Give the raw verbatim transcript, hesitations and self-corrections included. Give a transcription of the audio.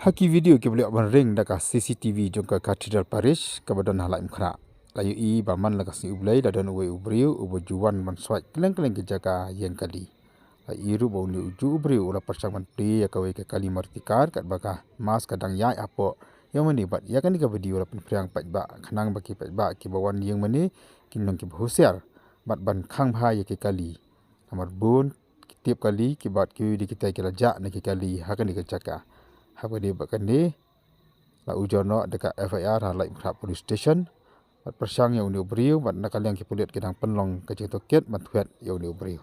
Ha ki video kiba la ïoh ban ring da ka C C T V jong ka Cathedral Parish kaba don ha Laitumkhrah, la ïohi ba man la ka Sngi U Blei la don uwei u briew uba ju wan ban swait kylleng kylleng ki jaka ïeng kali. La ïohi ruh ba une u ju u briew u la pyrshang ban plie ïa kawei ka kali martikar katba ka Mass ka dang ïaid hapoh ïa une, bad ïa kane ka video la pynphriang paidbah khnang ba ki paidbah kiba wan ïeng mane kin long kiba husiar bad ban khang bha ïa ki kali. Namar bun ki tip kali kiba ki, dei kita ki la jah na ki kali ha kane ka jaka. Haba dei ba kane, la ujor noh da ka F I R ha Laitumkhrah Police Station bad pyrshang ïa une u briew, bad na ka liang ki pulit ki dang pynlong ka jingtohkit ban thwet ïa une u briew.